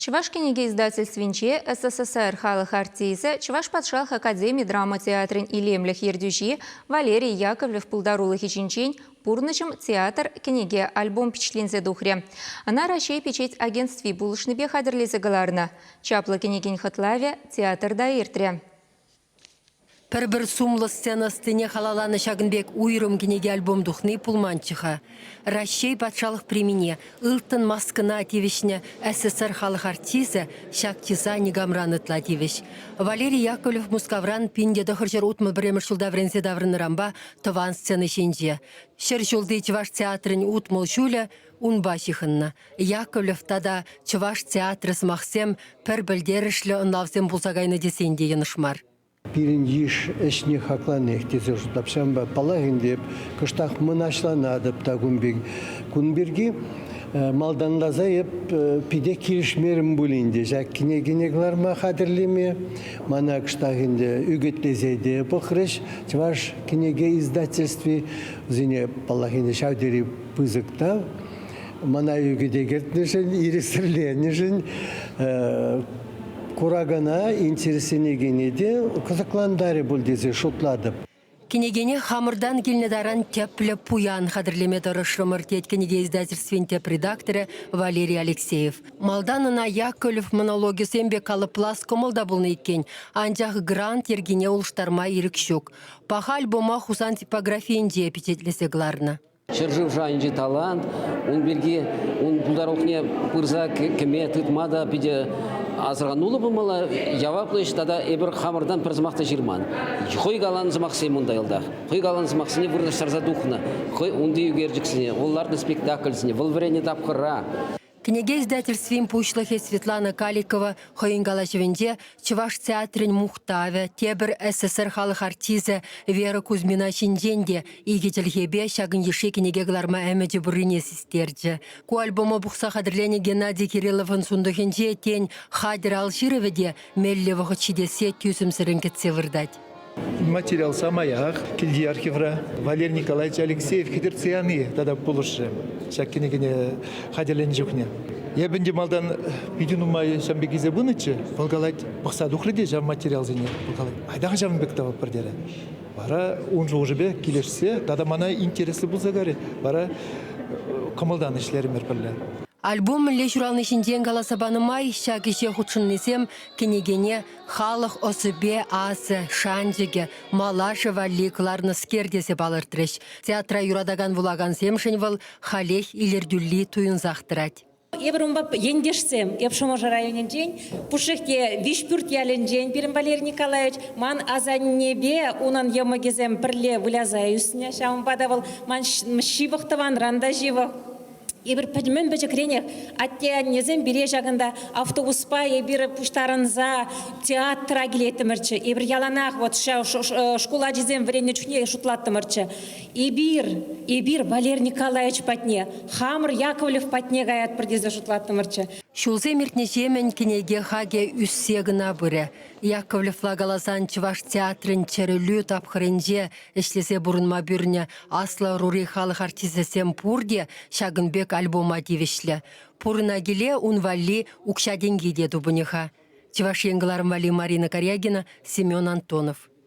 Чӑваш кӗнеке издательствинче СССР халӑх артисчӗ, Чӑваш патшалӑх академи драма театрӗн илемлӗх ертӳҫи Валерий Яковлев пултарулӑхӗ ҫинчен «Пурнӑҫӑм. Театр. Кӗнеке» альбом пичетленсе тухрӗ. Ӑна Раҫҫей пичет агентстви пулӑшнипе хатӗрлесе кӑларнӑ. Чаплӑ кӗнекен хӑтлавӗ театрта иртрӗ. Пӗр-пӗр сумлӑ сцена ӑстине халалланӑ ҫакӑн пек уйрӑм кӗнеке-альбом тухни пулманччӗ-ха. Раҫҫей патшалӑх премине ылтӑн маскӑна тивӗҫнӗ СССР халӑх артисчӗ ҫак чыса никамран ытла тивӗҫ. Валерий Яковлев Мускавран 1961 ҫулта вӗренсе таврӑннӑранпа тӑван сцена ҫинче. Ҫӗр ҫулти чӑваш театрӗн 60 ҫулӗ унпа ҫыхӑннӑ. Яковлев тата Чӑваш театрӗ сӑмахсем пӗр пӗлтерӗшлӗ ӑнлавсем пулса кайнӑ тесен те йӑнӑш мар. Пирӗн йыш ӗҫне хакланах тесе шутлап. Ҫавӑнпа, паллах ӗнтӗ, эп кӑштах мӑнаҫланатӑп та кун пек. Кун пирки малтанласа эп питех килӗшмерӗм пулин те ҫак кӗнекене кӑларма хатӗрлеме мана кӑштах ӗнтӗ ӳкӗтлесе те пӑхрӗҫ. Чӑваш кӗнеке издательстви вӗсене, паллах ӗнтӗ, ҫав тери пысӑк тав. Мана ӳкӗте кӗртнӗшӗн, ирӗксӗрленӗшӗн куракана интересленекене те кӑсӑклантарӗ пуль тесе шутлатӑп. Кӗнекене хамӑртан килнӗ таран тӗплӗ, пуян хатӗрлеме тӑрӑшрӑмӑр, тет кӗнеке издательствин тӗп редакторӗ Валерий Алексеев. Малтан ӑна Яковлев монологӗсем пек калӑплас кӑмӑл та пулнӑ иккен, анчах грант йӗркине улӑштарма ирӗк ҫук. Паха альбома Хусан типографийӗнче пичетлесе кӑларнӑ. Ҫӗршыв шайӗнчи талант, ун пирки ун пултарулӑхне пырса кӗме, тытма та питӗ асӑрхануллӑ пулмалла, яваплӑ ӗҫ тата эпир хамӑртан пӗр сӑмах та ҫырман. Хӑй каланӑ сӑмахсем унта йӑлтах. Хӑй каланӑ сӑмахсене вырнаҫтарса тухнӑ. Хӑй унти ӳкерчӗксене, вӑл лартнӑ спектакльсене, вӑл вӗреннӗ тапхӑра. Кӗнеке издательствин пуҫлӑхӗ Светлана Каликова хӑйӗн калаҫӑвӗнче Чӑваш театрӗн мухтавӗ, тепӗр СССР халӑх артисчӗ Вера Кузьмина ҫинчен те икӗ чӗлхепе ҫакӑн йышши кӗнеке кӑларма ӗмӗчӗ пуррине систерчӗ. Ку альбома пухса хатӗрленӗ Геннадий Кирилловӑн сунтӑхӗнче, тен, хатӗр ал ҫырӑвӗ те меллӗ вӑхӑт ҫитессе тӳсӗмсӗррӗн кӗтсе выртать. Материал самаях килти архивра. Валерий Николаевич Алексеев хӗтӗртсе яни тата пулӑшрӗ ҫак кӗнекене хатӗрленӗ чухне. Эпӗ ӗнтӗ малтан питӗ нумай ҫавӑн пек илсе пынӑччӗ. Вӑл калать, пӑхса тухрӗ те ҫав материалсене. Вӑл калать, айта-ха ҫавӑн пек тӑвӑпӑр терӗ. Вара ун шухӑшӗпе килӗшсе тата мана интереслӗ пулса кайрӗ. Вара кӑмӑлтан ӗҫлерӗмӗр пӗрле. Альбом мӗнле ҫурални ҫинчен каласа панӑ май ҫак ӗҫе хутшӑннисем кӗнекене халӑх ӑсӗпе асӗ, шанчӑкӗ, малашӗ валли кӑларнӑскер тесе палӑртрӗҫ. Театра юратакан вулакансемшӗн вӑл халех илӗртӳлли туйӑнсах тӑрать. Эпир унпа ентешсем, эп Шӑмӑршӑ районӗнчен, пушшех те Виҫпӳрт ялӗнчен пирӗн Валерий Николаевич ман асаннепе унӑн йӑмӑкӗсем пӗрле выляса ӳснӗ. Ҫавӑнпа та вӑл ман ҫывӑх тӑванран та ҫывӑх. Эпир мӗн пӗчӗкренех атте-аннесем пире ҫакӑнта автобуспа эпир пуҫтарӑнса театра килеттӗмӗрччӗ. Эпир яланах вот ҫав шкул ачисем вӗреннӗ чухне шутлаттӑмӑрччӗ. Эпир, эпир Валерий Николаевич патне, хамӑр Яковлев патне каятпӑр тесе шутлаттӑмӑрччӗ. Ҫулсем иртнӗҫемӗн кӗнеке хакӗ ӳссе кӑна пырӗ. Яковлевла каласан Чӑваш театрӗн чӗрӗлӳ тапхӑрӗнче ӗҫлесе пурӑнма пӳрнӗ аслӑ ӑрури халӑх артисчӗсем пурте ҫакӑн пек альбома тивӗҫлӗ. Пурӑна киле ун валли укҫа-тенки те тупӑнӗ-ха. Чӑваш Ен кӑларӑм валли Марина Карягина, Семен Антонов.